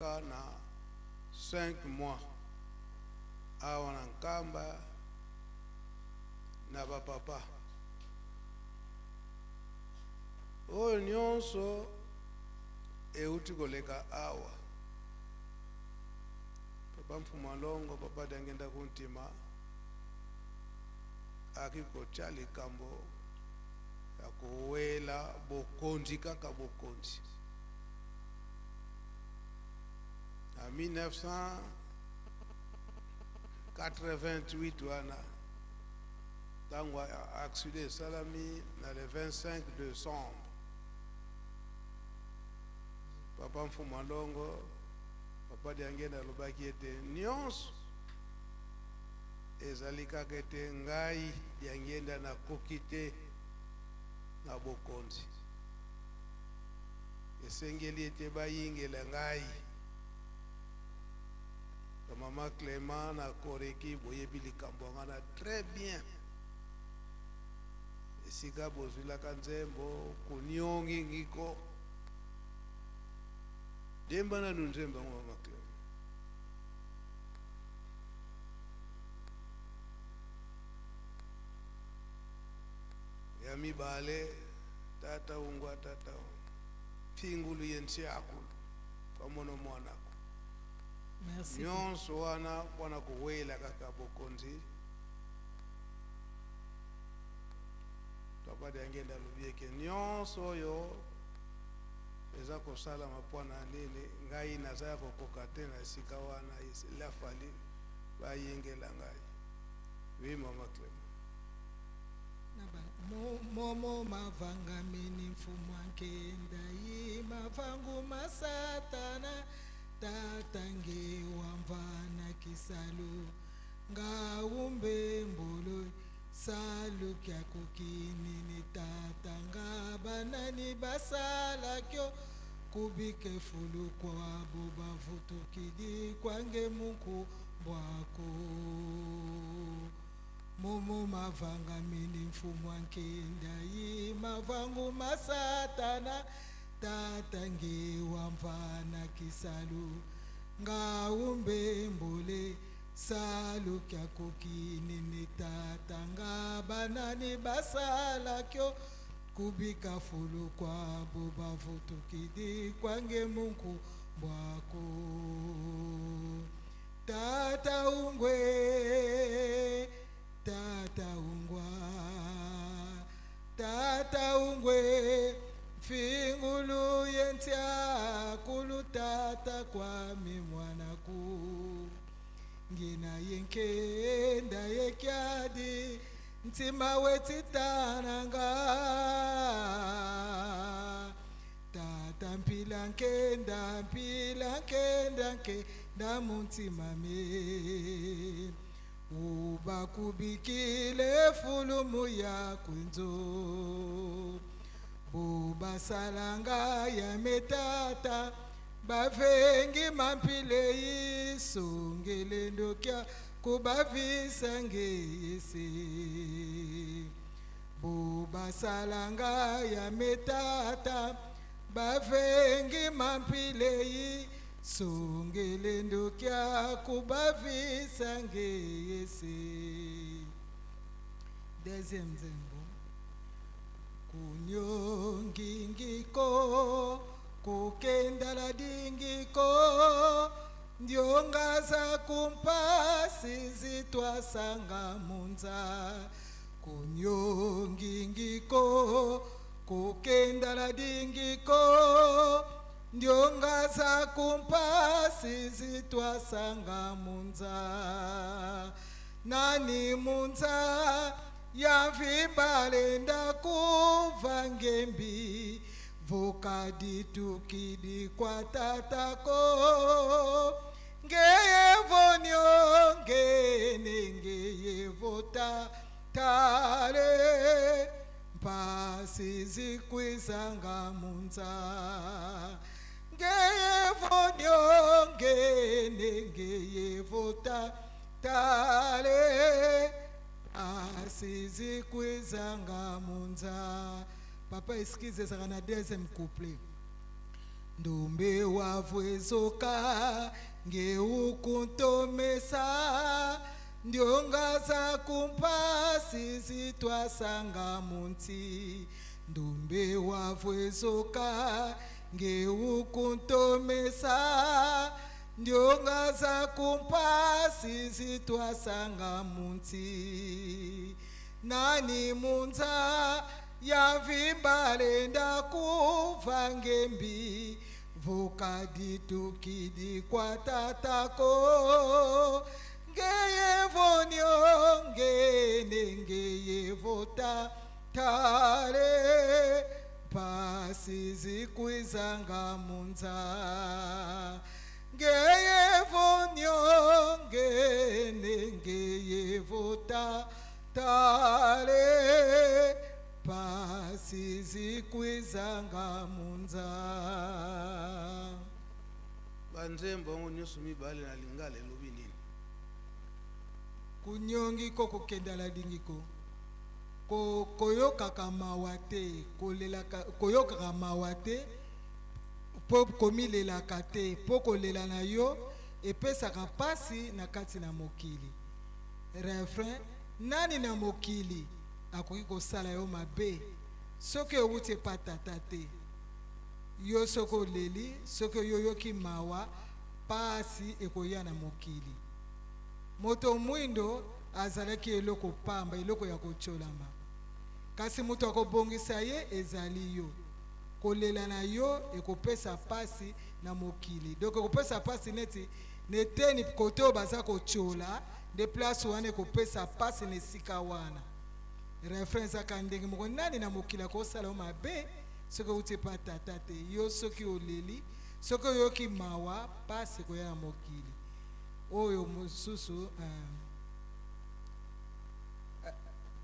Na 5 mois awa na Nkamba na ba papa oyo nyonso euti koleka awa. Papa Mfumu Alongo, papa Diangienda Kuntima aki kotya likambo ya kowela bokonzi, kaka bokonzi. Na 1988 wana ntango accident esalami na le 25 décembre, papa Mfumu Alongo, papa Diangienda alobaki ete nyonso ezali kaka ete ngai Diangienda nakoki te na bokonzi, esengeli ete bayingela ngai. Mama Clément na Koreki boyebi likambo yango na très bien, esika bozwilaka nzembo kuniongi ngiko demba nanu nzembo yango mama Clément. Ya mibale tata ungwa tata pingulu ye nsiakulu pamono mwanako. Merci. Nyonso wana mpona kowela kaka bokonzi. Papa Diangienda alobi eke nyonso oyo eza kosalama mpona nini, ngai naza ya kokoka te na esika wana, lafali bayingela ngai. Oui, mama Clément. Momo mavanga mini mfumu ankenda yi mavangu masatana tatange wamvana kisalu ngaumbe mbolo salukia kukinini tatanga banani basalakyo kubike fulu kwabo bavutukidi kwange munku bwako. Momo mavanga mini mfumu ankenda yi mavangu masatana tatange wamvana kisalu ngaumbe mbole salukia kukinini tatanga banani basalakyo kubika fulu kwabo bavutukidi kwange munku bwako. Tata ungwe, tata ungwa, tata ungwe, mfingulu yentia kulu tata kwami mwanaku ngina yenkenda yekyadi ntima wetitananga tata mpila nkenda mpila nkenda nkenda muntima me ubakubikile fulumu ya kwenzo bobasalanga ya metata bavengi mampile isongele ndokia kubavisa ngeyese bobasalanga ya metata bavengi mampile isongele ndokia kubavisa ngeyese. Deuxième nzembo kunyongingiko kukendala dingiko ndiongaza kumpasi zitwasanga munza kunyongingiko kukendala dingiko ndiongaza kumpasi zitwasanga munza nani munza ya vimbalenda kuva ngembi vukaditukidi kwa tatako ngeyevonyo ngene ngeyevota tale mpasi zikwizanga munza ngeyevonyo ngene ngeyevota tale asizikwizanga munza. Papa, excuse, ezalaka na deuxième couplet. Ndombe wavwezoka ngeukuntomesa ndionga za kumpasi zitwasanga munti ndombe wavwezoka ngeukuntomesa ndionga za kumpasi zitwasanga munti nani munza yavimbale ndakuva ngembi vukaditukidi kwa tatako ngeyevonyo ngene ngeyevota tale pasi zikwizanga munza ngeyevonyo ngene ngeyevota tale pasi zikwizanga munza. Banzembo yango nyonso mibale na lingala elobi nini? Kunyongi ko kokenda la dingiko ko koyokaka mawa te kolelaka koyokaka mawa te mpo komilelaka te mpo kolela na yo epesaka mpasi na kati na mokili. Refrain: nani na mokili akoki kosala yo mabe soki ewuti epa tata te? Yo soki oleli, soki yo oyoki mawa, pasi ekoya na mokili. Moto mwindo azalaki eloko pamba, eloko ya kotyolama, kasi moto akobongisa ye ezali yo. Kolela na yo ekopesa pasi na mokili, donc ekopesa pasi neti neteni kote oyo baza kotyola nde place wana ekopesa pasi na esika wana. Refrain ezaka ndenge moko: nani na mokili akosala yo mabe soki outi epa tata te? Yo soki oleli, soki oyoki mawa, pasi ekoya na mokili. Oyo mosusu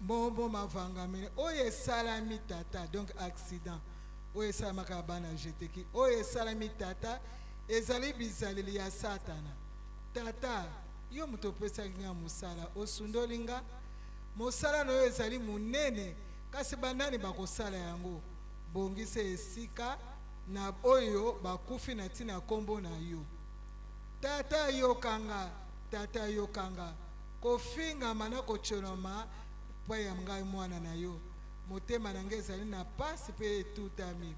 mombo mavangamene oyo esalami tata, donc accident oyo esalamaka ya bana jeteki oyo esalami tata ezali bizaleli ya satana. Tata, yo moto opesaki nga mosala, osundoli nga. Mosala na yo ezali monene, kasi banani bakosala yango? Bongisa esika na oyo bakufi na ntina nkombo na yo. Tata yokanga, tata yokanga, kofingama na kotyolama mpo ya ngai mwana na yo. Motema na ngai ezali na pasi mpe etutami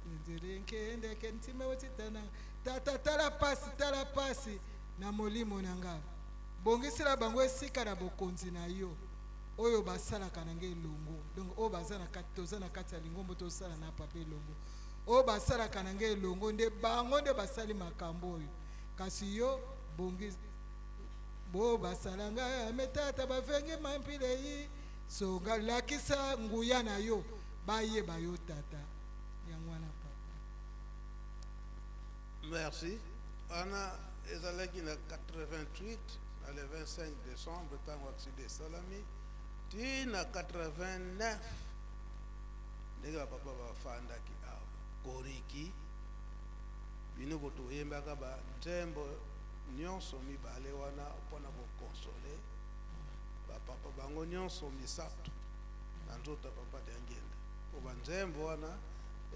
nzela nkendeke ntima otitana. Tata tala pasi, tala pasi na molimo na nga. Bongisela bango esika na bokonzi na yo oyo basalaka na ngai elongo. Donc oyo baza na kati, toza na kati ya lingombo, tosala na papa elongo, oyo basalaka na ngai elongo nde bango nde basali makambo oyo. Kasi yo bongi bo basala ngai ametata bavenge mampilei songa, lakisa nguya na yo bayeba yo tata. Yango wana papa. Merci. Wana ezalaki na 88 na le 25 décembre ntango accident esalami ti na 89 ndenge bapapa bafandaki awa koriki bino botoyembaka banzembo nyonso mibale wana mpona koconsoler bapapa bango nyonso misato na nzoto ya papa Diangenda, po banzembo wana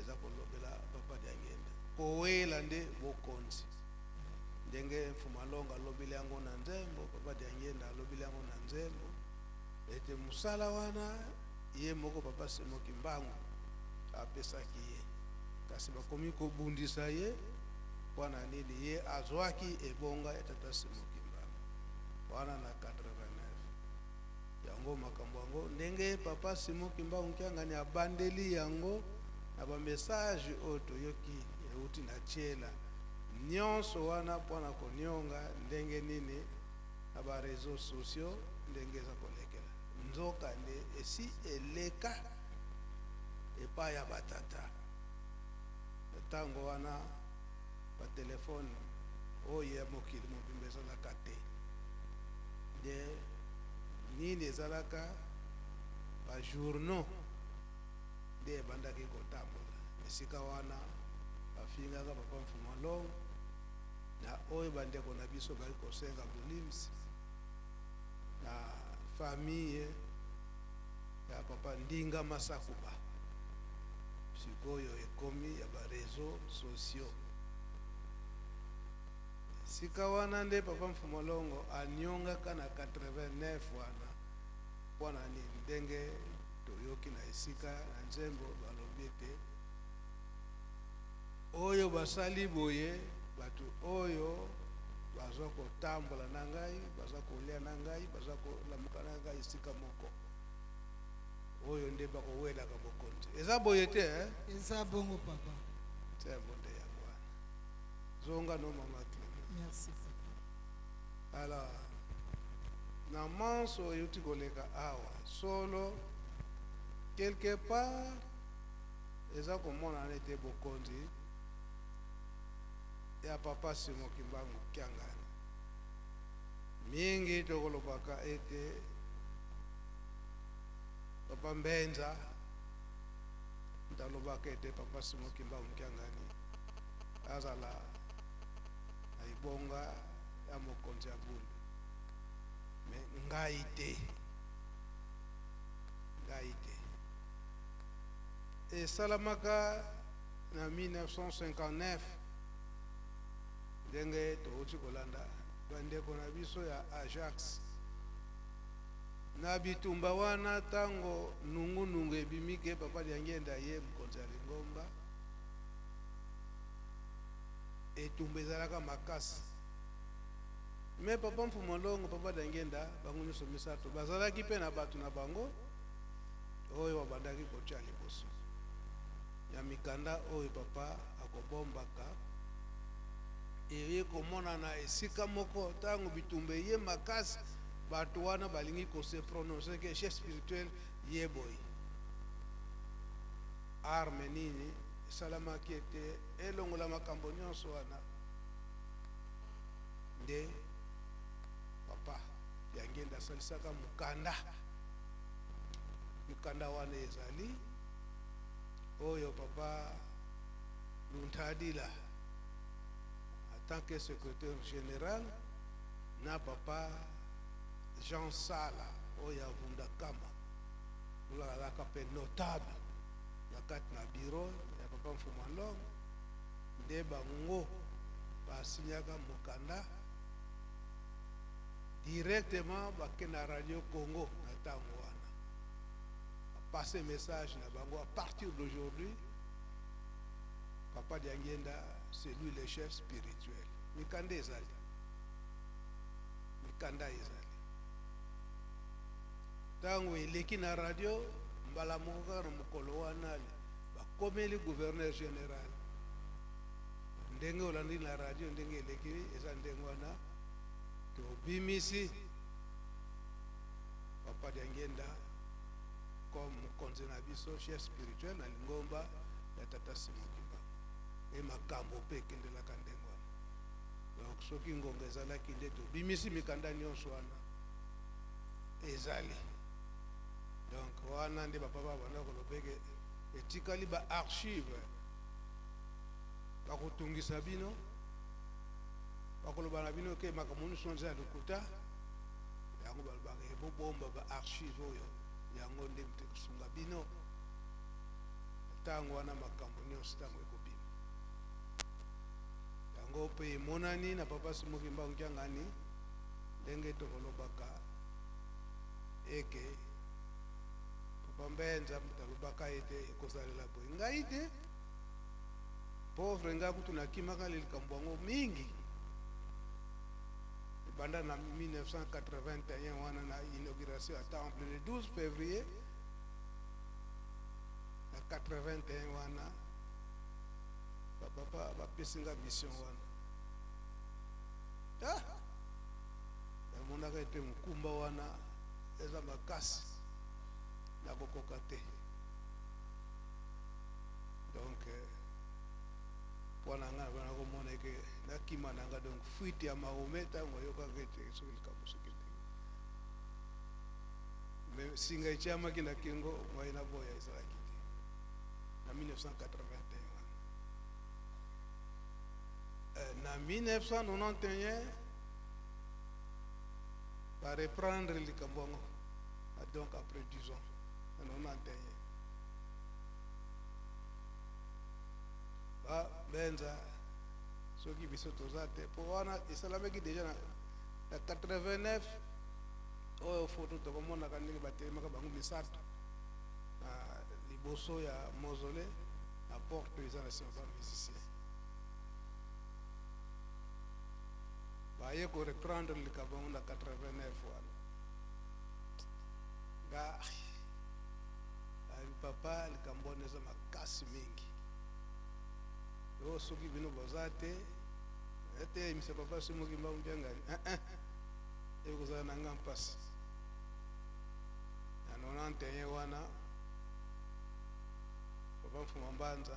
eza kolobela papa Diangenda kowela nde bokonzi ndenge Mfuma Longa alobeli yango na nzembo, papa Diangenda alobeli yango na nzembo ete mosala wana ye moko papa Simon Kimbangu apesaki ye, kasi bakomi kobundisa ye mpona nini ye azwaki ebonga ya tata Simon Kimbangu wana na 89. Yango makambo yango ndenge papa Simon Kimbangu Kiangani abandeli yango na bamessage oyo toyoki euti na tiela nyonso wana mpona konionga ndenge nini na baréseaux sociaux ndenge eza kolekela, nzoka nde esi eleka epai ya batata. Ntango wana batelefone oyo ya mokili mobimba ezalaka te, nde nini ezalaka bajournaux nde ebandaki kotambola. Esika wana bafingaka papa Mfuma Longo na oyo bandeko na biso bali kosenga bolimbisi na famille ya papa Ndinga Masakuba. Sikoyo ekomi ya ba reseaux sociaux. Sika wana nde Papa Mfumolongo aniongaka na 89 wana mpo na nini? Ndenge toyoki na esika na nzembo balobi ete oyo basali boye, bato oyo baza kotambola na ngai, baza kolia na ngai, baza kolamuka na ngai esika moko, oyo nde bakowelaka bokonzi. Eza boye te, eh? Eza bongo, papa. Nzembo nde yango wana. Zonga no, mama Clément. Merci, papa. Alors, na manso euti koleka awa, solo quelque part eza komonana ete bokonzi ya Papa Simon Kimbangu Kiangani, mingi tokolobaka ete Papa Mbenza ndalobaka ete Papa Simon Kimbangu Kiangani azala na ibonga ya mokonzi ya Bundu. Me ngai te, ngai te. Esalamaka na 1959, ndenge touti kolanda bandeko na biso ya Ajax na bitumba wana. Ntango nungunungu ebimi ke Papa Diangienda ye mokonzi ya lingomba, etumba ezalaka makasi. Me Papa Mfumolongo, Papa Diangienda, bango nyonso misato bazalaki mpe na bato na bango oyo babandaki kotia liboso ya mikanda oyo papa akobombaka. Eye komonana esika moko, ntango bitumba eye makasi, bato wana balingi kose prononcer ke chef spirituel ye boye. Arme nini esalamaki ete elongola makambo nyonso wana? Nde Papa Diangienda asalisaka mokanda. Mokanda wana ezali oyo Papa Luntadila en tant que secrétaire général na Papa Jean Sala oyo avundakama azalaka mpe notable na kati na bureau ya Papa Mfuma Longo, nde bango basinyaka mokanda directement. Bake na Radio Congo na ntango wana, bapase message na bango: à partir d'aujourd'hui, Papa Diangienda, c'est lui le chef spirituel. Mikanda ezali, mikanda ezali. Ntango eleki na radio, mbala moko kaka na mokolo wana bakomeli gouverneur général: ndenge olandi na radio, ndenge eleki, eza ndenge wana, tobimisi Papa Diangienda comme mokonzi na biso, chef spirituel na lingomba ya Tata Simon Kimbangu. E makambo mpe ekendelaka ndenge wana. Donc soki ngonga ezalaki, nde tobimisi mikanda nyonso wana ezali. Donc wana nde bapapa babanda koloba eke etikali baarchive, bakotungisa bino, bakoloba na bino ke makambo nyonso eza ya lokuta. Yango balobaka ebobomba baarchive oyo, yango nde moto ekosunga bino ntango wana makambo nyonso ntango ekobima. Yango mpe emonani na Papa Simon Kimbangu Kiangani, ndenge tokolobaka eke Papa Mbenza moto alobaka ete ekozalela boye. Ngai te, pauvre ngai kutu nakimaka likambo yango mingi. Ebanda na 1981 wana na inauguration ya temple le 12 février na 81 wana, bapapa bapesi nga mission wana. Ah! Namonaka ete mokumba wana eza makasi, nakokoka te. Donc mpo na ngai bana komona eke nakima na nga, donc fuite ya Mahomet. Ntango ayokaka ete soki likambo soki te, me singa etiamaki na kingo, moye na boya ezalaki te na 1981 wana. Na 1991 bareprendre likambo yango. Donc après 10 ans, na 91. Ba Mbenza soki biso toza te po wana esalamaki deja na, na 89 oyo foto tokomonaka ndenge batelemaka bango misato na liboso ya mausolée na porte eza na nsima ba musicien baye ko reprendre likambo yango na 89 wana nga ayi papa likambo wana eza makasi mingi yo soki bino boza te ete misa papa simoki mbangu kiangani eh, eh. Ekozala na nga mpasi na 91 wana papa Mfuma Mbanza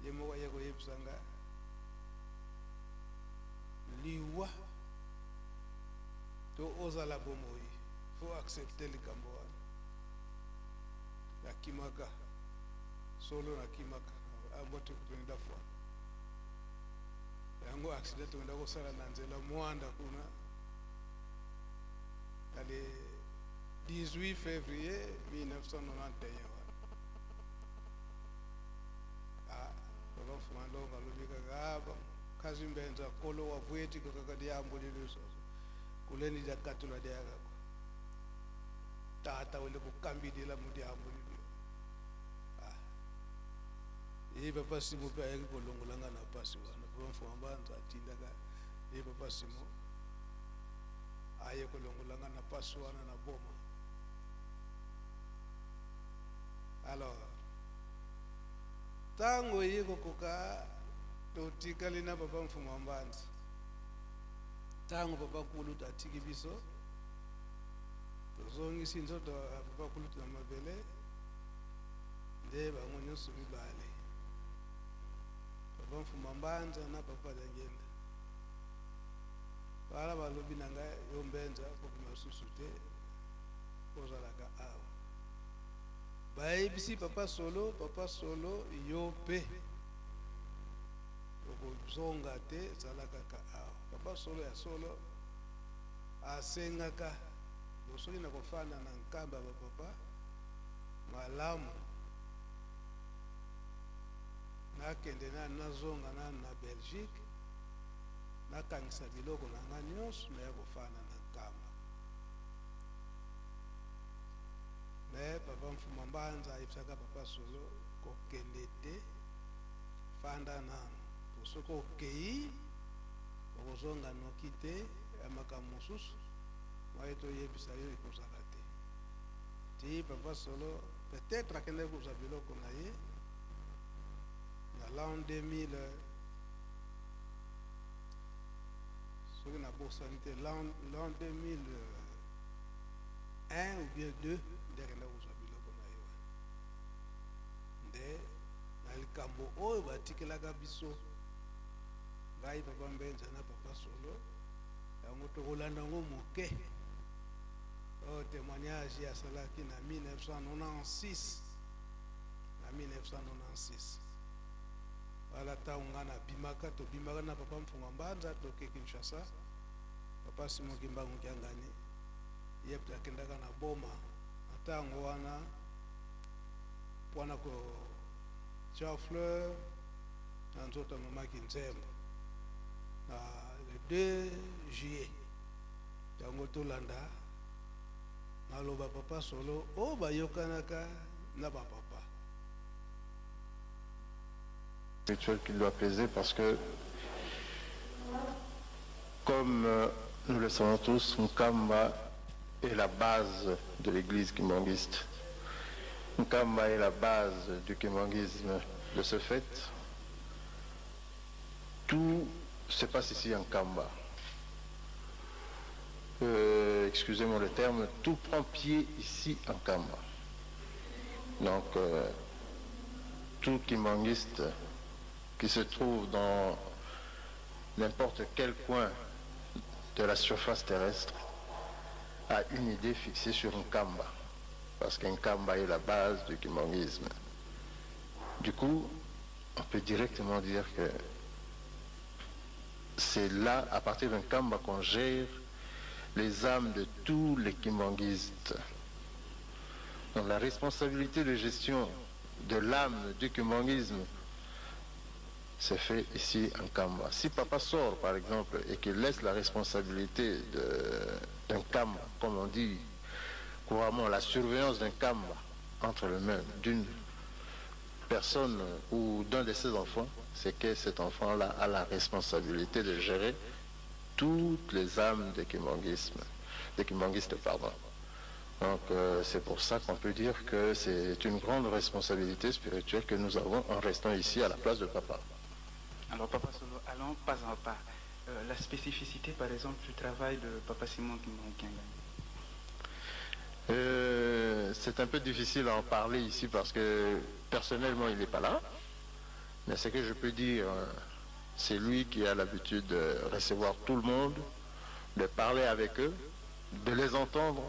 ye moko aye koyebisa nga liwa to ozala bomoi faut accepter likambo wana. Nakimaka solo, nakimaka abote kopenda fois yango accident tokenda kosala na nzela Mwanda kuna na le 18 février 1991 wana. Ah, papa Mfuma Ndongo alobi kaka ah, kazi Mbenza kolo wa vweti kaka diambo lilusoso kuleni dia katula diakako tata wele kukambidila mu diambo lilio. Ah, ye papa Simo mpe ayaki kolongola nga na pasi wana. Papa Mfuma Mbanza atindaka ye papa Simo aye kolongola nga na pasi wana na Boma. Alors ntango eye kokoka, totikali na papa Mfuma Mbanza. Ntango papa Kulutu atiki biso, tozongisi nzoto ya papa Kulutu na mabele nde bango nyonso mibale, papa Mfuma Mbanza na papa Diangenda wana, balobi na ngai: yo Mbenza, okobima susu te, ozalaka awa. Bayebisi papa Solo: papa Solo, yo mpe okozonga te, zala kaka awa. Papa Solo ya solo asengaka bo soki na kofanda na Nkamba ya bapapa malamu, nakende nani, nazonga nani na Belgique, nakangisa biloko na nga nyonso, naya kofanda na Nkamba. Me papa Mfuma Mbanza ayebisaka papa Solo: kokende te, fanda nanu, po soki okei okozonga noki te, ya makambo mosusu mwaye toyebisa yo ekozala te. Ti papa Solo peut-être akendaki kozwa biloko na ye na l'an 2000, soki nabosani te, l'an 2001 ou bien 2 nde akendaki kozwa biloko na ye wana. Nde na likambo oyo batikelaka biso, ngai papa Mbenza na papa Solo, yango tokolanda yango moke. Oyo témoignage asalaki na 1996, na 1996 wala ntango ngai nabimaka, tobimaka na papa Mfunga Mbanza, toke Kinshasa. Papa Simon Kimbangu Kiangani ye akendaka na Boma na ntango wana mpona kotia fleur na nzoto ya mamaki Nzembo na le 2 juillet. Yango tolanda maloba papa Solo oyo bayokanaka na bapapa. Spirituel qu'il doit peser parce que, comme nous le savons tous, Nkamba est la base de l'église kimbanguiste. Nkamba est la base du kimbanguisme. De ce fait, tout se passe ici en Nkamba. Excusez-moi le terme, tout prend pied ici en Nkamba. Donc, tout kimbanguiste qui se trouve dans n'importe quel coin de la surface terrestre a une idée fixée sur Nkamba, parce qu'Nkamba est la base du kimbanguisme. Du coup, on peut directement dire que c'est là, à partir d'un Nkamba, qu'on gère les âmes de tous les kimbanguistes. Donc la responsabilité de gestion de l'âme du kimbanguisme C'est fait ici en Kamba. Si papa sort, par exemple, et qu'il laisse la responsabilité d'un Kamba, comme on dit couramment, la surveillance d'un Kamba entre les mains d'une personne ou d'un de ses enfants, c'est que cet enfant-là a la responsabilité de gérer toutes les âmes des kimbanguistes, des kimbanguistes, pardon. Donc c'est pour ça qu'on peut dire que c'est une grande responsabilité spirituelle que nous avons en restant ici à la place de papa. Alors Papa Solo, allons pas à pas. La spécificité par exemple du travail de Papa Simon Kimbangu Kiangani. C'est un peu difficile à en parler ici parce que personnellement il n'est pas là. Mais ce que je peux dire, c'est lui qui a l'habitude de recevoir tout le monde, de parler avec eux, de les entendre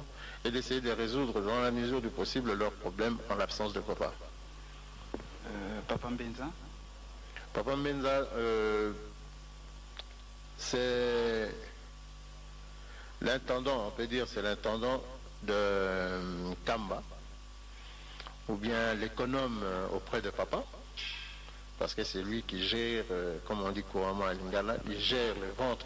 et d'essayer de résoudre dans la mesure du possible leurs problèmes en l'absence de papa. Papa Mbenza? Papa Mbenza, c'est l'intendant, on peut dire, c'est l'intendant de Kamba, ou bien l'économe auprès de papa, parce que c'est lui qui gère, comme on dit couramment à Lingala, il gère le ventre.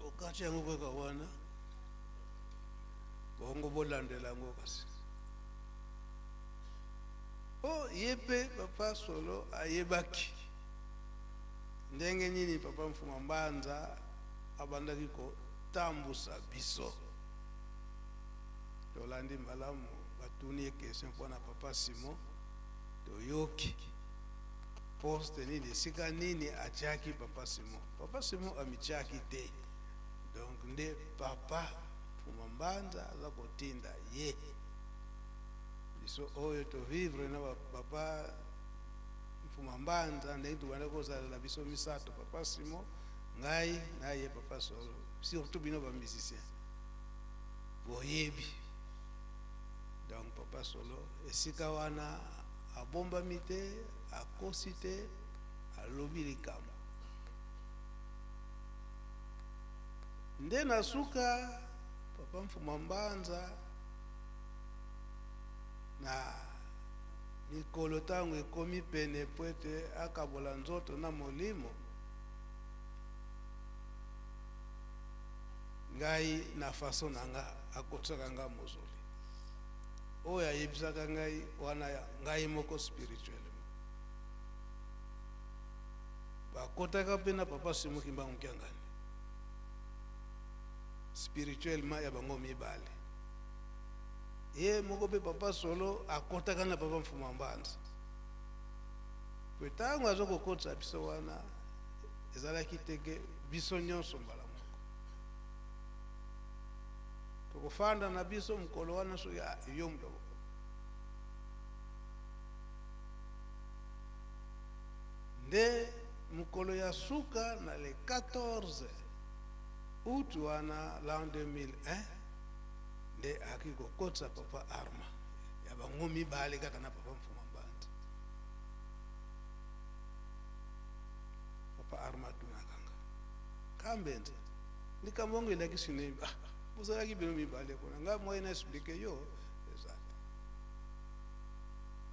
Okati yango kaka wana, bongo bolandela yango kasi. Po ye pe papa Solo ayebaki ndenge nini papa Mfuma Mbanza abandaki kotambusa biso. Tolandi malamu batuni ye question mpona papa Simon, toyoki poste nini, esika nini atiaki papa Simon. Papa Simon amitiaki te. Donc nde papa Mfuma Mbanza aza kotinda ye. Biso oyo tovivre na papa Mfuma Mbanza ndenge tobanda kozalela biso misato, papa Simon, ngai na ye papa Solo, surtout bino ba musicien boyebi. Donc papa Solo esika wana abombami te, akosi te, alobi likambo. Nde na suka papa Mfuma Mbanza na mikolo ntango ekomi pene po ete akabola nzoto na molimo, ngai na façon na nga akotisaka nga mozoli oyo ayebisaka ngai wana ya ngai moko spirituellement. Bakotaka mpe na papa Simon Kimbangu Kiangani spirituellement ya bango mibale. Ye moko mpe papa Solo akotaka na papa Mfuma Mbanza. Pe ntango aza kokotisa biso wana ezalaki teke biso nyonso mbala moko tokofanda na biso mokolo wana soki yo moto akokota. Nde mokolo ya suka na le 14 août wana l'an 2001 nde aki kokotisa papa Arma ya bango mibale kaka na papa Mfuma Mbanza. Papa Arma atunaka nga, kambe nze likambo yango elakisi nini? Bozalaki bino mibale kuna, nga moyen na expliquer yo eza te.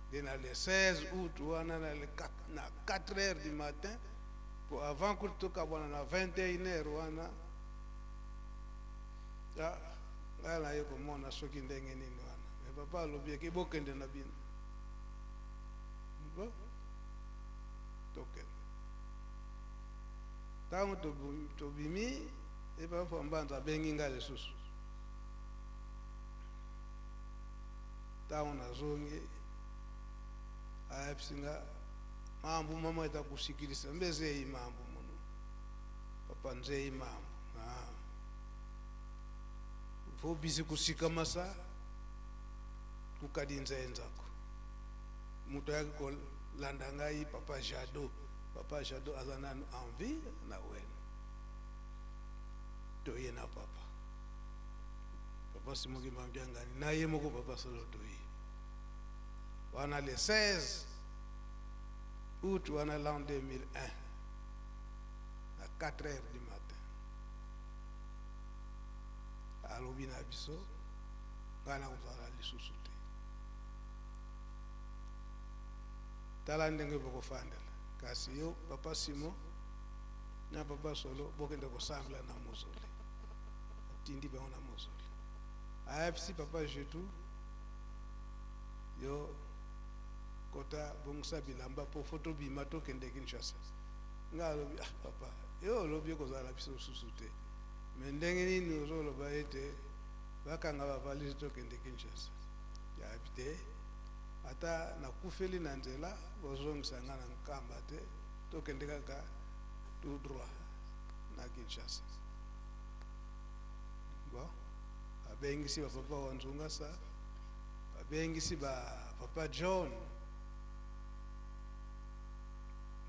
Nde na le 16 août wana na le quatre, na 4 heures du matin, po avant kutu tokabwana na 21 heures wana, ngai naye komona soki ndenge nini wana. Mais papa alobi eke bokende na bino. Bon, tokende. Ntango tobimi, e papa Mfuma Mbanza abengi ngai lisusu. Ntango nazongi, ayebisi nga, mambu mama eta kusikilisa, mbe zei mambu mono. Papa nzei mambu. Fo bisi kusika masa, kukadi nzenzako. Moto ayaki kolanda ngai papa Jado. Papa Jado aza nanu en vie na wene. Toye na papa. Papa Simon Kimbangu Kiangani, na ye moko papa Solo toye. Wana le 16 août wana l'an 2001 na 4 heures du matin. Alobi na biso, Ngai nakozala lisusu te. Tala ndenge bokofandela. Kasi yo papa Simon na papa Solo bokende kosambela na mausolée. Atindi bango na mausolée. Ayebisi papa Jetou, yo kota bongisa bilamba po fo tobima tokende Kinshasa. Ngai alobi, ah papa, yo olobi okozala biso lisusu te. Mais ndenge nini ozoloba ete bakanga ba valise tokende Kinshasa? Yabi te, ata nakufeli na nzela, bozongisa nga na Nkamba te, tokende kaka tout droit na Kinshasa. Bon, babengisi ba papa wa Nzungasa, babengisi ba papa John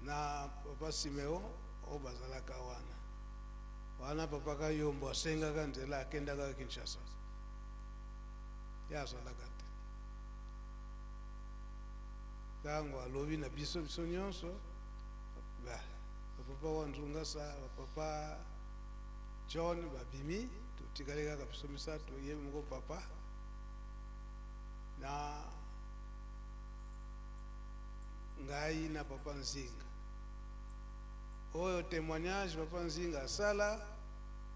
na papa Simeo oyo bazalaka wana. Wana papa Kayombo asengaka nzela akendaka Kinshasa, ye azalaka te. Ntango alobi na biso, biso nyonso, ba papa wa Nzungasa, ba papa John babimi, totikali kaka biso misato, ye moko papa na ngai na papa Nzinga. Oyo témoignage papa Nzinga asala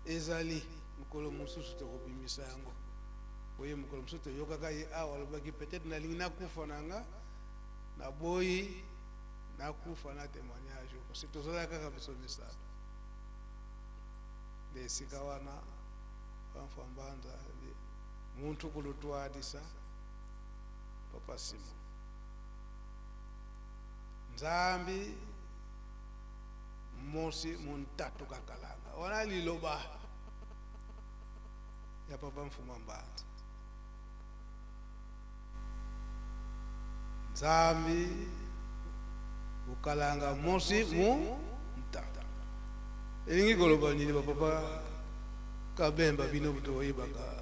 ezali mokolo mosusu tokobimisa yango. Oye mokolo mosusu toyokaka ye awa alobaki peut-être nalingi nakufa na nga, naboyi nakufa na témoignage oyo, parce que tozalaka kaka biso misato. Nde esika wana Pamfa Mbanza muntu kulutwadisa papa Simon Nzambi mosi muntatu kakalanga wana liloba ya papa Mfuma Mbanza. Nzambi ukalanga mosi mu ntatu elingi koloba nini? Ba papa Kabemba bino toyebaka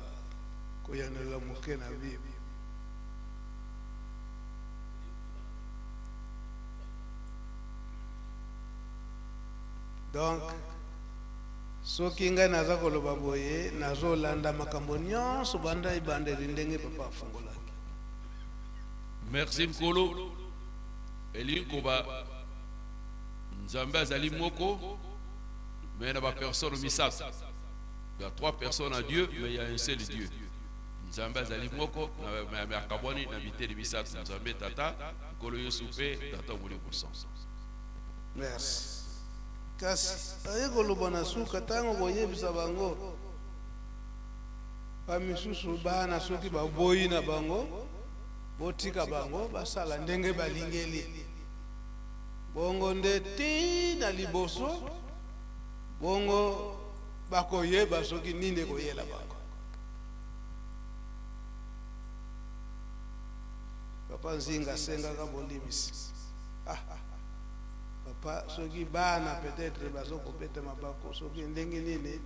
koyanola moke na Bible. Donc soki ngai naza koloba boye, nazolanda makambo nyonso banda ebandeli ndenge papa afungolaki. Merci Nkolo. Elingi koba Nzambe azali moko, mais na ba personne misato. Il y a trois personnes à Dieu, mais il y a un seul Dieu. Nzambe azali moko, na akabwani na biteli misato. Nzambe Tata, Nkolo Yesu mpe Tata Molimo Santu. Merci. Kasi aye koloba na suka ntango koyebisa bango bamisusu bana soki baboyi na bango, botika bango basala ndenge balingeli. Bongo nde ti na liboso bongo bakoyeba soki nini ekoyela bango. Papa Nzinga asengaka bolimisi. Ah, papa, soki bana peut-être bazokobeta mabako soki ndenge nini,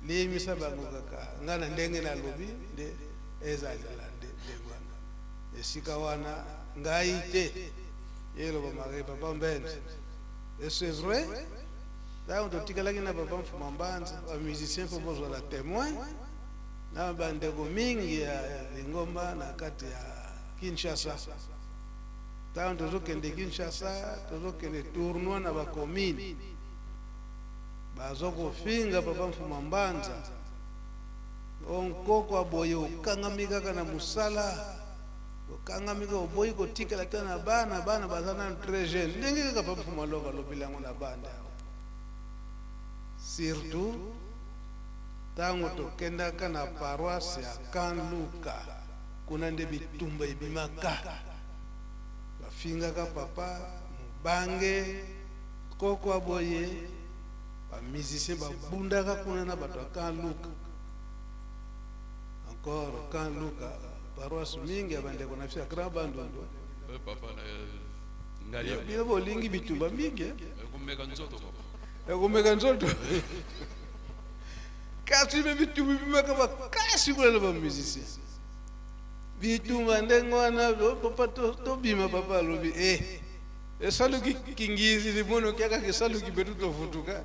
limisa bango kaka. Nga na ndenge nalobi nde ezalela nde ndenge wana. Esika wana ngai te ye eloba mare papa Mbenze. Et c'est vrai, ntango totikalaki na papa Mfuma Mbanza, ba musicien mpo bozwala témoin na bandeko mingi ya lingomba na kati ya Kinshasa. Ntango tozokende Kinshasa, tozokende tournoi na bacommune, bazokofinga papa Mfuma Mbanza. Onkoko aboye okangami kaka na mosala, okangami kaka oboyi kotikala te na bana, bana baza nanu très jeune. Ndenge kaka papa Mfuma Loko alobeli yango na bande awa. Surtout ntango tokendaka na paroisse ya Kanluka, kuna nde bitumba ebimaka. Bafingaka papa mobange koko aboye, ba musicien babundaka kuna na bato ya Kanluka. Encore Kanluka paroisse mingi ya bandeko na biso ya Grand Bandundu. Papa na ngali bino bolingi bitumba mingi. Ekomeka nzoto papa. Ekomeka nzoto. Kasi me bitumba bimaka makasi kuna na ba musicien. Bitumba ndenge wana papa tobima, papa alobi esaluki kingizi limono kiaka kisaluki betu tofutuka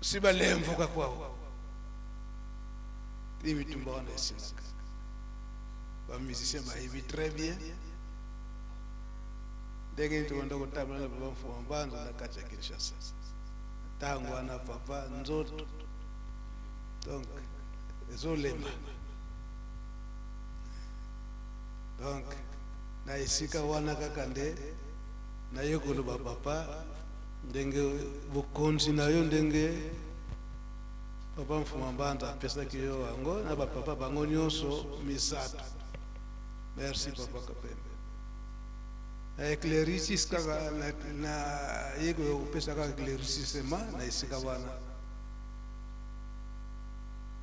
si balemvuka kwawo. Ti bitumba wana esilaka. Ba musiciens bayebi très bien ndenge nini tobanda kotambola na papa Mfuma Mbanza na kati ya Kinshasa. Ntango wana papa nzoto donc ezolemba, donc na esika wana kaka nde naye koloba papa ndenge bokonzi na yo, ndenge papa Mfuma Mbanza apesaki yo yango na bapapa bango nyonso misato. Merci papa Kapembe. Na éclaircis kaka na ye kopesa kaka éclaircissement na esika wana.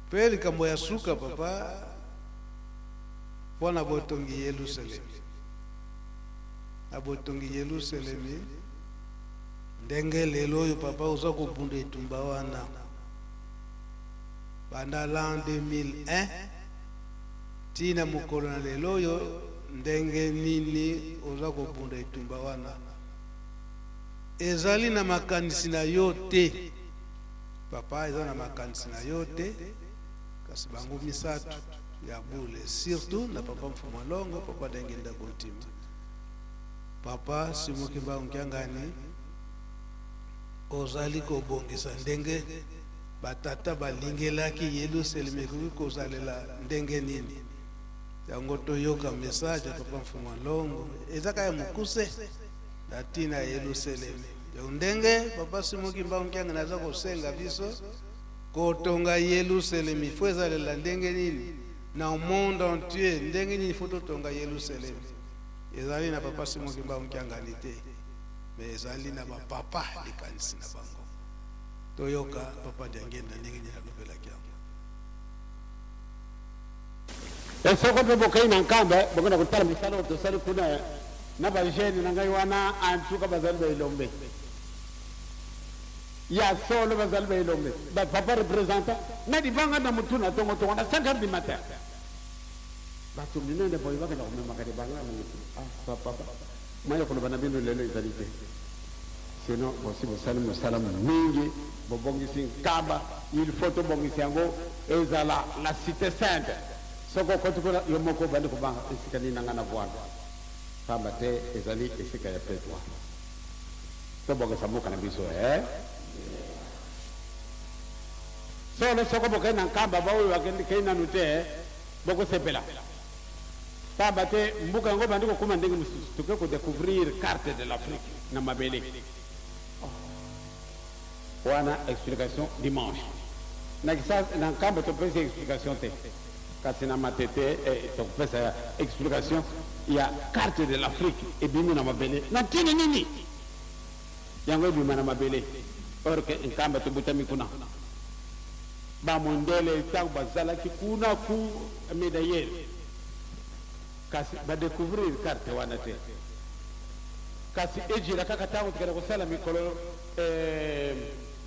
Mpe likambo ya suka papa, mpo na botongi Yelusalemi, na botongi Yelusalemi, ndenge lelo oyo papa oza kobunda etumba wana banda l'an 2001 tii na mokolo na lelo oyo, ndenge nini oza kobunda etumba wana ezali na makanisi na yo te papa, eza na makanisi na yo te, kasi bango misato ya bule, surtout na papa Mfuma Longo, papa Dengenda Gontima, papa Simon Kimbangu Kiangani, ozali kobongisa ndenge batata balingelaki Yelusalemi ekoki kozalela ndenge nini. Yango toyoka message ya papa Mfuma Longo, eza kaka ya mokuse na ntina ya Yelusalemi. Donc ndenge papa Simon Kimbangu Kiangani aza kosenga biso kotonga Yelusalemi, fo ezalela ndenge nini na monde entier, ndenge nini fo totonga Yelusalemi, ezali na papa Simon Kimbangu Kiangani te, mais ezali na bapapa likanisi na bango. Toyoka papa Diangenda ndenge nini alobelaki yango. Soko mpe bokei na Nkamba, bokenda kotala misala oyo tosali kuna na bajeunes na ngai wana. Antuka bazali baelombe ya solo, bazali baelombe. Bapapa représentant na libanga na motu na tongotongo na 5 heures du matin, bato minene boye bakenda komemaka libanga na motu. Ah papa, maya koloba na bino lelo ezali te, sinon bosi bosali mosala mingi, bobongisi Nkamba. Il faut tobongisa yango ezala la cité sainte. Soki okoti kuna, yo moko obandi kobanga esika nini na ngai na vwanda, pamba te ezali esika ya petwa. Tobongisa mboka na biso eh? Solo soko bokei na Nkamba, baoyo bakei nanu te bokosepela, pamba te mboka yango bandi kokóma ndenge mosusu. Toke kodécouvrir carte de l'Afrique na mabele wana. Explication dimanche na na Nkamba topesi explication te, kasi na Matete tokopesa explication ya carte de l'Afrique ebimi na mabele na ntina nini yango ebima na mabele, or ke Nkamba tobutami kuna. Bamondele ntango bazalaki kuna ku médaillere, kasi badécouvrir carte wana te, kasi ejila kaka ntango tokenda kosala mikolo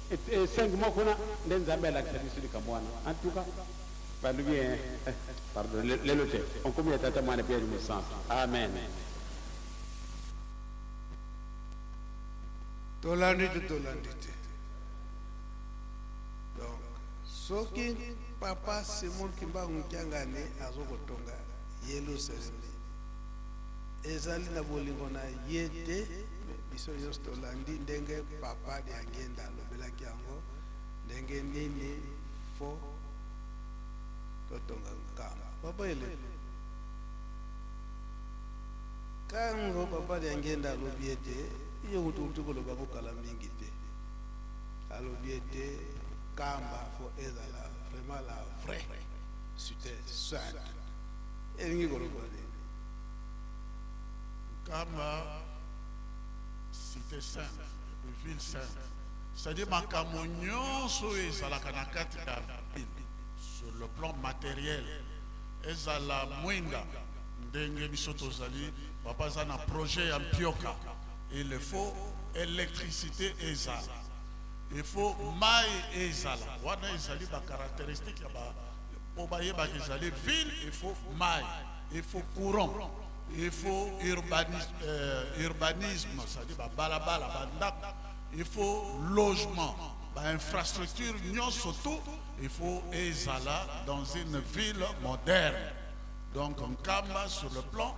5 mois kuna nde Nzambe alakisa biso likambo wana. En tout cas balobi pardon lelo te. Okomi ya Tata, Mwana mpe Mosantu, amen. Tolandi te, tolandi te. Donc soki papa Simon Kimbangu Kiangani azokotonga Yelusalemi, ezali na bolingo na ye te. Biso nyonso tolandi ndenge papa Diangenda alobelaki yango, ndenge nini fo totonga Nkamba. Papa ele kango papa Diangenda alobi ete yo kutu kuti koloba kokala mingi te, alobi ete Nkamba fo ezala vraiment la vraie cité sainte. Elingi koloba nini? Nkamba cité sainte, ville sainte, c'est-à-dire makambo nyonso oyo ezalaka na kati ya ville sur le plan matériel, ezala mwinda, ndenge biso tozali, papa aza na projet ya mpioka, il faut électricité ezala, il faut mai ezala. Wana ezali bacaractéristique ya ba mpo bayebaka ezali ville. Il faut mai, il faut courant, il faut urbanisme, c'est-à-dire babalabala, bandako, il faut logement, bainfrastructure nyonso, tout il faut ezala dans une ville moderne. Donc Nkamba sur le plan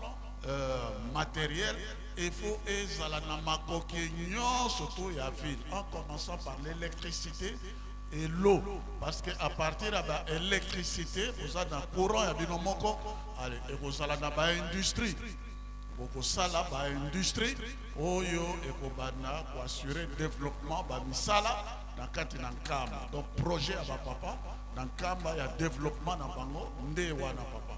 euh, matériel, il faut ezala na makoki nyonso to ya ville, en commençant par l'électricité et l'eau, parce que à partir ya ba électricité boza na courant ya bino moko, allez, ekozala na ba industrie, bokosala ba industrie oyo ekobanda koassure développement ba misala na kati na Nkamba. Donc projet ya ba papa na Nkamba ya développement na bango nde wana papa.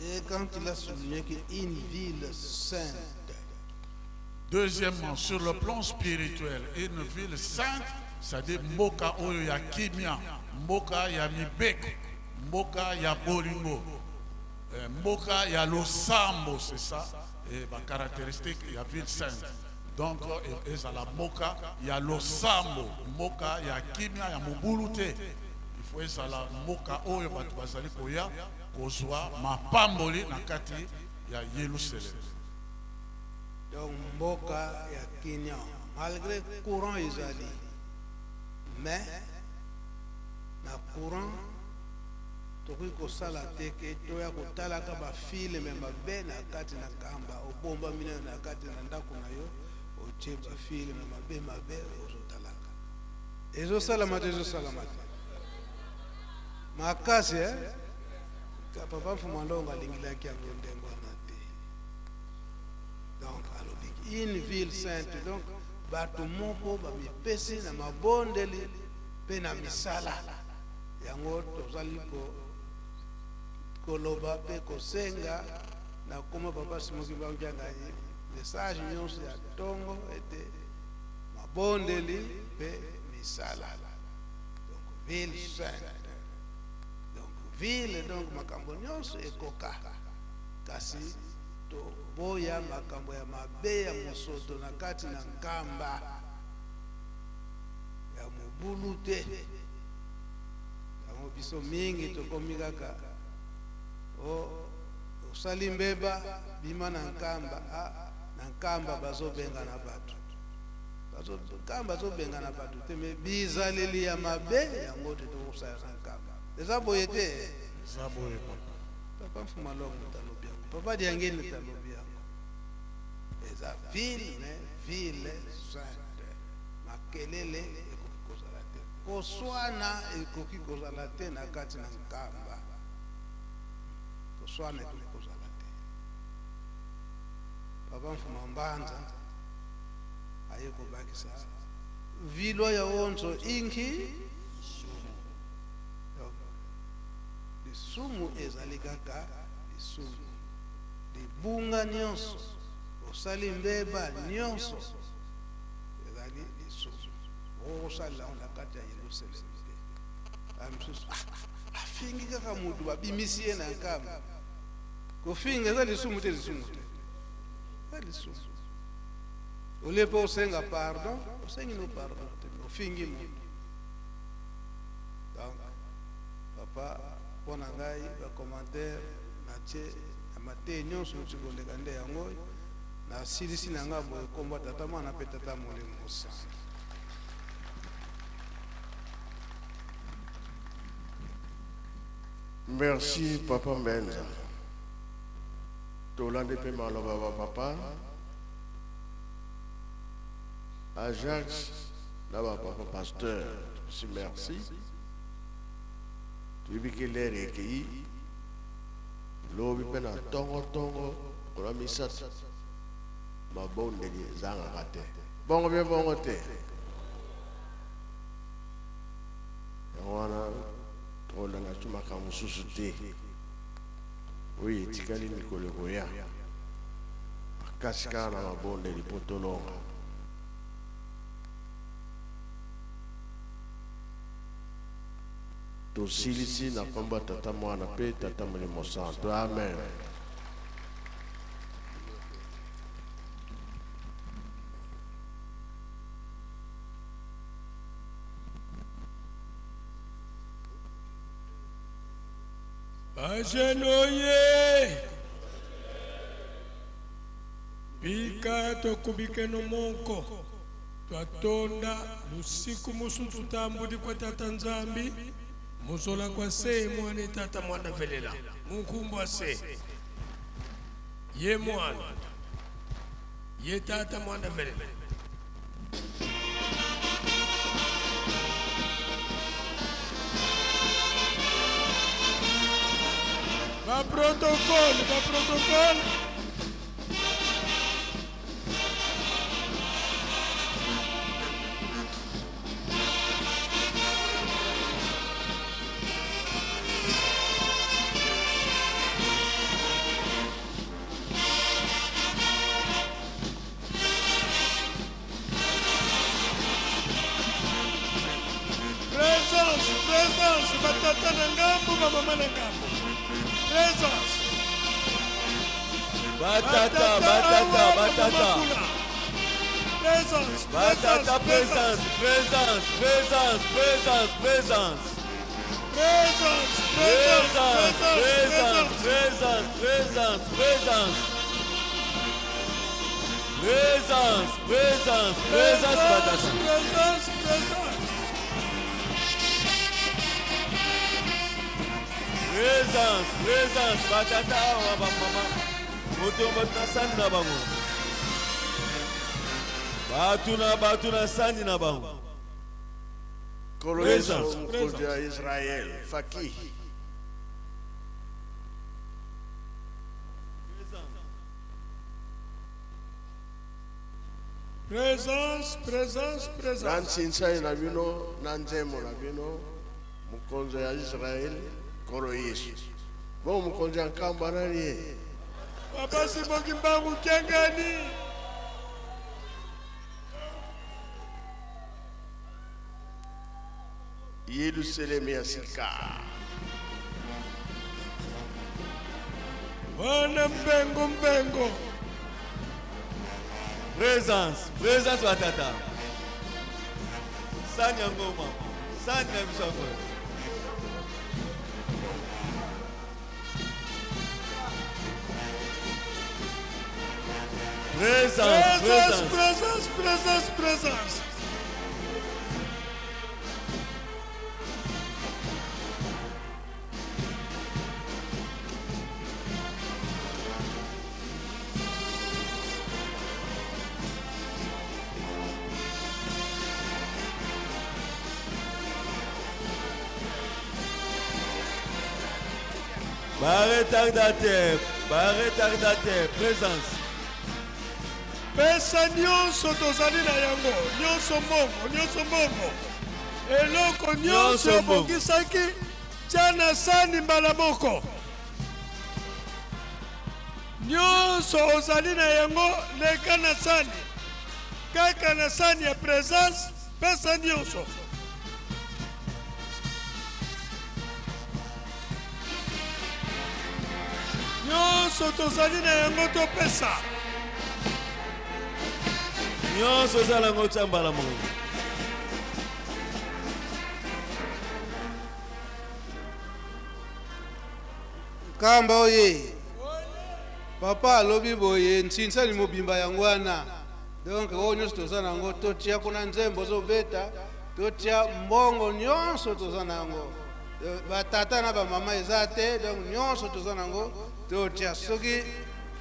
Et quand il a souligné qu'une ville sainte. Deuxièmement, sur le plan spirituel, une ville sainte, c'est-à-dire mboka oyo ya kimia, mboka ya mibeko, mboka ya bolingo, eh, mboka ya losambo, c'est ça, et ba caractéristique ya ville sainte. Donc ezala mboka ya losambo, mboka ya kimia, ya mobulu te. Il faut ezala mboka oyo bato bazali koya kozwa mapamboli na kati ya Yelusalemi. Donc mboka ya kimia, malgré courant ezali, mais na courant tokoki kosala te ke toya kotalaka bafilme mabe na kati na Nkamba. Obombami nayo na kati na ndako na yo, otie bafilme mabe mabe ozotalaka, ezosalama te, ezosalama te makasi eh? Papa Mfuma Longo alingilaki yango ndenge wana te. Donc alobi une ville sainte, donc bato moko bamipesi na mabondeli mpe na misala. Yango tozali koloba mpe kosenga na koma papa Simon Kimbangu Kiangani message nyonso ya ntongo ete mabondeli mpe misala. Donc ville sainte, donc ville, donc makambo nyonso ekoka, kasi toboya makambo ya mabe ya mosoto na kati na Nkamba, ya mobulu te. Yango biso mingi tokomi kaka o osali mbeba, bima na Nkamba. Ah, na Nkamba bazobengana bato, Nkamba azobengana bato te, me bizaleli ya mabe yango te tokosala na Nkamba. Eza boye te? Eza boye papa. Papa Mfuma Longo talobi yango, papa Diangeni talobi yango. Eza ville, mais ville sainte, makelele ekoki kozala te, koswana ekoki kozala te na kati na Nkamba, koswana ekoki kozala te. Papa Mfuma Mbanza aye kobakisa vilwa ya onzo inki. Donc lisumu ezali kaka lisumu, libunga nyonso osali, mbeba nyonso ezali lisumu, okosalela yango na kati ya Yelusalemi te. Misusu afingi kaka mutu, babimisi ye na Nkamba. Kofinga eza lisumu te? Lisumu te, eza lisumu. Olie mpe osenga pardon, osengi no pardon te, ofingi mutu. Donc papa, mpo na ngai bacommentaire natie na mateyi nyonso euti koleka nde yango nasilisi na ngai boye. Kombo Tata, Mwana mpe Tata Molimo Santo. Merci papa Mbenza. Tolandi mpe maloba ba papa Ajax na ba papa pasteur. Si merci. Toyebi ke lere ekei, lobi mpe na ntongo-ntongo mokolo ya misato mabondeli ezangaka te. Bongo bie bongo te. Yango wana tokolanda tu makambo mosusu te oyo etikali mikolo ekoya, makasi kaka na mabondeli mpo tolonga. Tosilisi na nkombo ya Tata, Mwana mpe Tata Molimo Santo. Amen. Bajenoye bika tokubikeno monko twatonda lusiku musu tutambudi kwa Tata Nzambi muzola kwa se mwana tata mwana velela. Munkumbwa se ye mwana ye tata mwana velele. Ba protocole, ba protocole. Présence, présence, batata na ngambo, bamama na ngambo. Présence. Batata, batata, batata. Présence, Batata, présence, présence, présence, présence, présence. Présence, présence, présence, présence, présence, présence. Présence, présence, présence, batata. Présence, présence. Présence, présence, batata awa bamama. Moto bato na sani na bango. Bato na bato na sani na bango. Nkolo Yesu Présence. mokonzi ya Israel faki. Présence, présence, Na présence. nsinsai na bino na nzembo na bino mokonzi ya Israel Nkolo Yesu. Bongo mokonzi ya nkamba nani ye? Papa Simon Kimbangu Kiangani. Yelusalemi ya sika. Wana mbengo mbengo. Présence, présence batata. Sani yango mama. Sani na biso yango. Présence, Présence, présence. présence, présence, présence. Ba retardataire, ba retardataire, présence. Pesa nyonso tozali na yango, nyonso mbongo, nyonso mbongo. Eloko nyonso Nyonso mbongo. obongisaki tia na sani mbala moko. Nyonso ozali na yango leka na sani. Kaka na sani ya présence, pesa nyonso. Nyonso tozali na yango topesa. Nyonso ozala yango tia mbala moko. Nkamba oye papa alobi boye nsinsani mobimba yango wana donc oyo nyonso toza na yango totia kuna nzembo ozobeta totia mbongo nyonso toza na yango. Batata na bamama eza te, donc nyonso toza na yango totia. Soki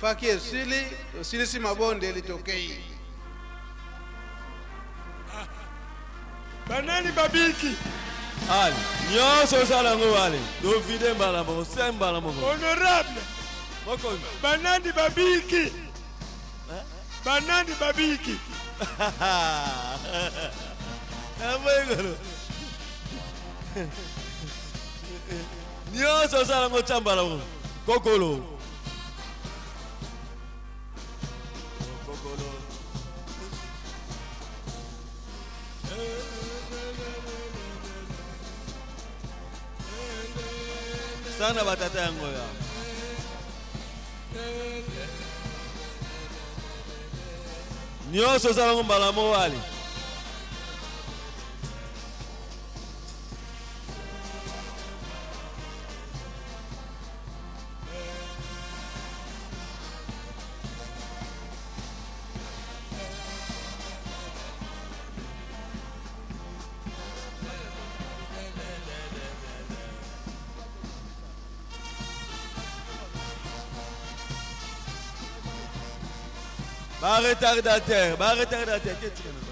faki esili, tosilisi mabondeli, tokei. Banani babiki? Ale, nyonso ozala yango ale. Dovide mbala moko, se mbala moko. Honorable. Mokonzi. Banani babiki? Banani babiki? Amwengolo. Nyonso ozala yango tia mbala moko. Kokolo. Kokolo. Sana batata yango ya. Nyonso ozala yango mbala moko ale. Ba retardataire, ba retardataire, ketika na bango.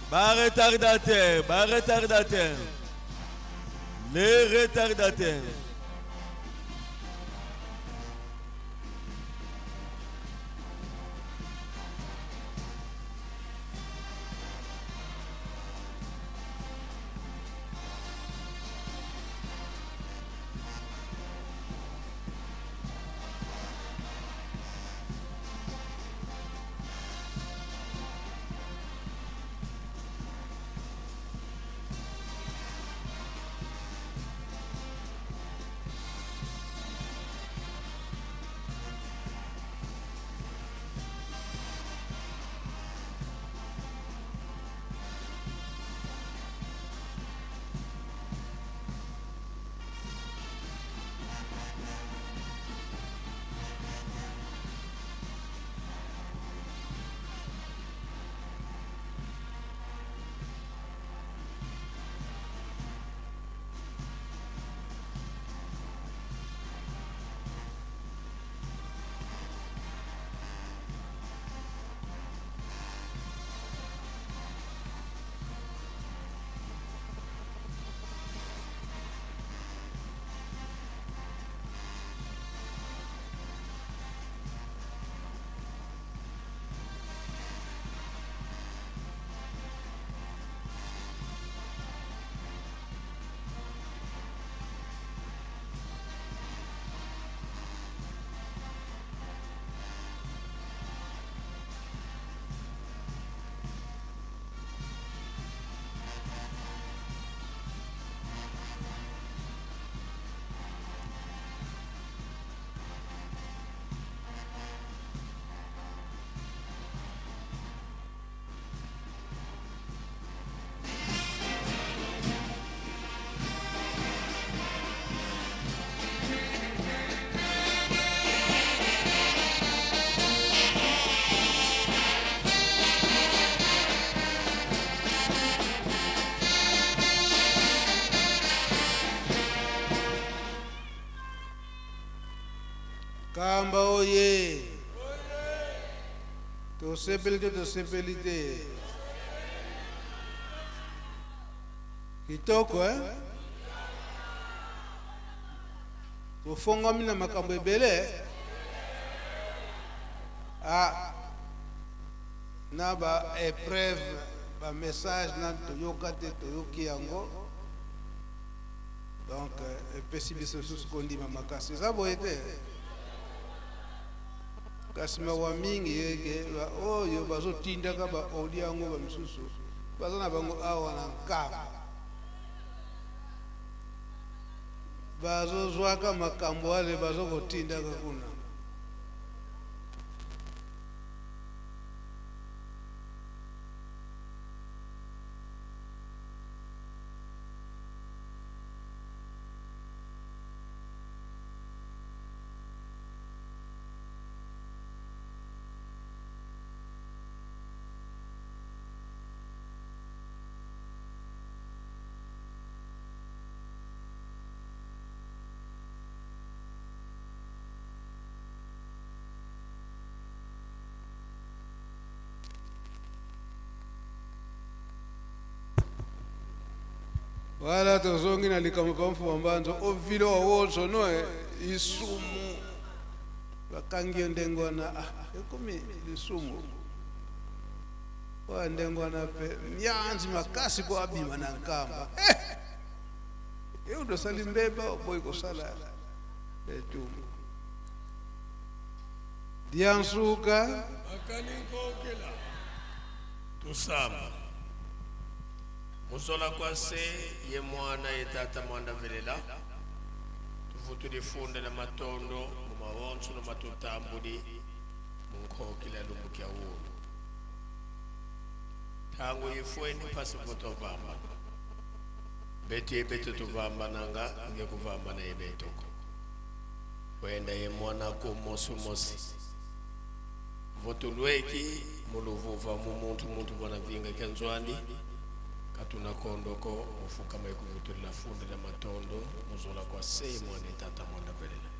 Ba retardataire, ba retardataire. Les retardataires. Kamba oye! Tosepeli te, tosepeli te. Kitoko, eh? Tofongwami na makambo ebele. Ah, na ba épreuve, ba message na toyoka te, toyoki yango. Donc epesi biso lisusu kondima makasi. Eza boye te? Kasi mawa mingi eke baoyo bazotindaka baodi yango, bamisusu baza na bango awa na Nkamba, bazozwaka makambo ale bazokotindaka kuna. Wala tozongi na likambo pa mfumu mbanzo ovilo wawonso no isumu bakangi yo ndenge wana. Ah, ekomi lisumu oyo ndenge wana mpe mianzi makasi po abima na Nkamba. Eh! Yo moto osali mbeba, oboyi kosala etumbu. Diansuka. Bakali nkokela. Tusamba. Muzola kwa se ye mwana ye tata mwanda velela. Tuvutu lifunda na matondo mu maonso na matutambuli mu nkokela lumbu kya ulu. Tangu ifweni pasi votovamba. Betu ye betu tuvambananga nge kuvambana ye betoko. Wenda ye mwana ko mosi mosi. Votulweki muluvuva mu muntu muntu bwana vinga kya nzwandi. Katuna kondoko mufukama ikuvutulila funda lya matondo muzola kwa sei mwana tata mwana velela.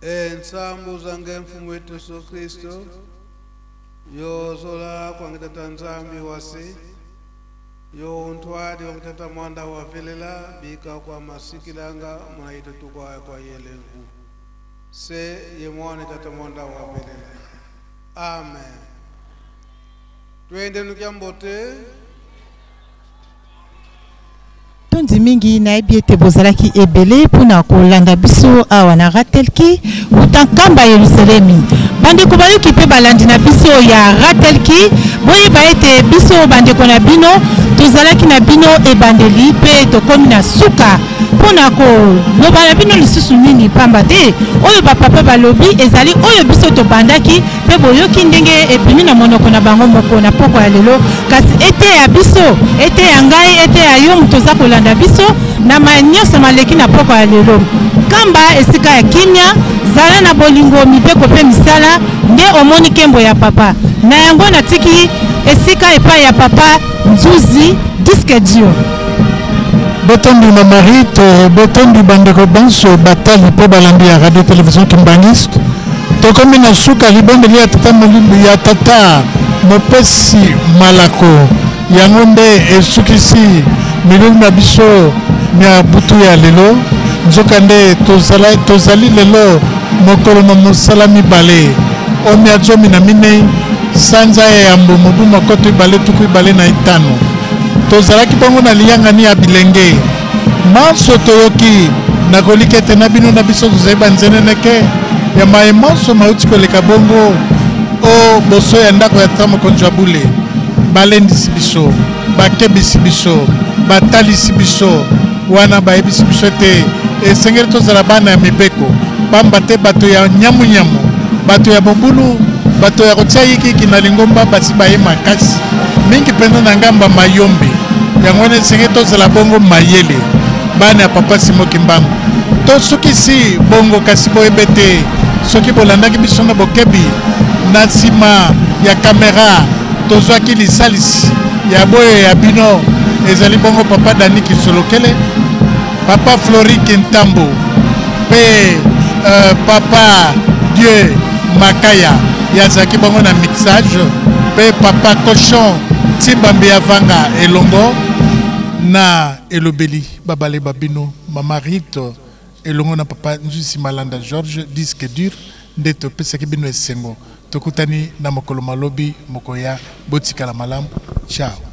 E nsambu zange mfumu wetu Yesu Kristo yozola kwange tata Nzambi wasi yo untwadi wange tata mwanda wa velela bika kwa masikilanga mwana tukwa kwa yelevu se ye mwana tata mwanda wa velela. Amen. Twende nukyambote. Tondi mingi, nayebi ete bozalaki ebele mpona kolanda biso awa na Ratelki uta Nkamba Yelusalemi. Bandeko bayoki mpe balandi na biso ya Ratelki, boyeba ete biso bandeko na bino tozalaki na bino ebandeli mpe tokomi na suka mpo na koloba na bino lisusu nini, pamba te oyo bapapa balobi ezali oyo biso tobandaki mpe boyoki ndenge ebimi na monoko na bango moko na pokwa ya lelo. Kasi eteya biso, eteya ngai, eteya yo moto oza kolanda biso na maye nyonso maleki na pokwa ya lelo. Nkamba esika ya kimia, zala na bolingo, mibeko mpe misala, nde omoni nkembo ya papa. Na yango natiki esika epai ya papa Nzuzi, disque dur. Botondi ma Marie to botondi bandeko banso batali mpe balandi ya radio television Kimbanguiste. Tokomi na suka libondeli ya tata molimo ya tata mopesi malako yango nde esukisi milulu na biso mya butu ya lelo. Nzokande tozala, tozali lelo mokolo mwa mosala mibale o mya 14 sanza ya yambo mobu mokoto ibale tuku ibale na itano. Tozalaki bongo na liyangani ya bilenge. Manso toyoki, nakoliki ete na bino na biso tozali banzeneneke ya maye manso mauti koleka bongo o boso ya ndako ya tata mokonzi wa bule. Balendisi biso, bakebisi biso, batalisi biso, wana bayebisi biso ete esengeli tozala bana ya mibeko, pamba te bato ya nyamunyamu, bato ya mobulu, bato ya kotia yikiyiki na lingomba basi baye makasi mingi mpenza na ngamba Mayombe. Yango wana esengeli tozala bongo mayele, bana ya Papa Simon Kimbangu. Tosukisi bongo, kasi boyeba ete soki bolandaki biso na bokebi, na nsima ya kamera tozwaki lisalisi ya boyo ya bino, ezali bongo Papa Dani Kisolokele, Papa Flori Kintambo mpe Papa Dieu Makaya ye azalaki bongo na mixage, mpe Papa Cochon Timbambi Avanga elongo na elobeli babale ba bino Mama Rite elongo na Papa Nzuzi Malanda Georges disque dur nde topesaki bino esengo. Tokutani na mokolo mwa lobi mokoya. Botikala malamu. Ciao.